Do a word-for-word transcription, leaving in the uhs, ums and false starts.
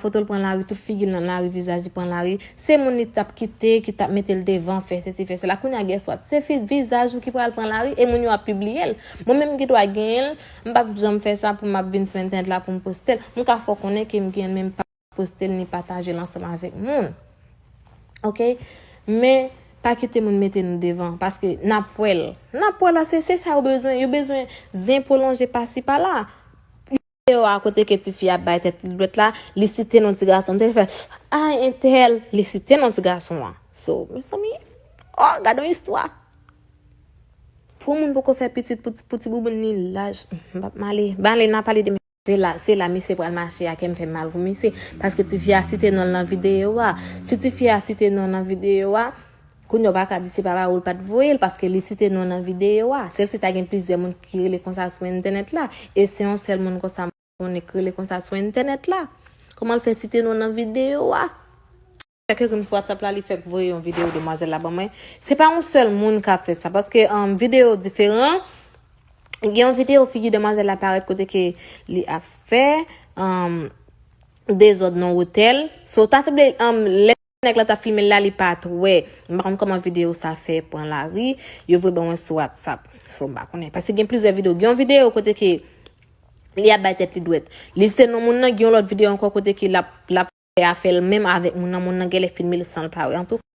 Foto l pran lari, tout figi l nan lari, vizaj li pran lari. Se moun li t ap kite, ki t ap mete l devan, fè sesi, fè sela. Kounye a, guess what? Se fi, vizaj ou ki pral pran lari, e moun yo ap pibliye l. Mwen menm ki dwa genyen l, m p ap janm fè sa pou m ap vin sou entènèt la pou m poste l. M ka fè w konnen ke m genyen l, men m pa poste l ni pataje l ansanm avèk moun. Oke? Men, pa kite moun mete nou devan, paske n ap wè l. N ap wè l, se, se sa yo bezwen. Yo bezwen zen pwolonje pasi pala. Videyo a kote ke tifi a bay tèt li dwèt la, li site non ti gason. M te fè, ay, entèl, li site non ti gason an. So, mezanmi, oh, gade yon istwa. Pou moun poko fè pitit pou, pou ti bouboun li laj, m p ap male. Bale, n a pale de Se la, se la misye pral mache a, kè m fè mal pou misye. Paske tifi a site non l nan videyo a. Si tifi a site non l nan videyo a, kounye a w pa ka di se papa ou l pa t voye l, paske li site non l nan videyo a. Sèl si ta gen plizyè moun ki rele konsa sou entènèt la. E se yon sèl moun konsa m konnen ki rele konsa sou entènèt la. Kòman l fè site non l nan videyo a? Fè ke rim sou WhatsApp la, li fèk voye yon videyo demwazèl la ban mwen. Se pa yon sèl moun k ap fè sa, paske um, videyo diferan. Gen yon videyo figi demwazèl la parèt kote ke li ap fè um, dezòd nan otèl. So, ta sanble um, lè nèg la t ap filme l la, li pa t wè. M pa konn kòman videyo sa fè pran lari. Yo voye ban mwen sou WhatsApp. So, m pa konnen. Paske gen plizyè videyo. Gen yon videyo kote ke li ap bay tèt li dwèt. Li se non moun nan, gen yon lòt videyo ankò kote ke l ap, l ap fè afè l menm avèk moun nan, moun nan genlè filme l san l pa wè. Antouka,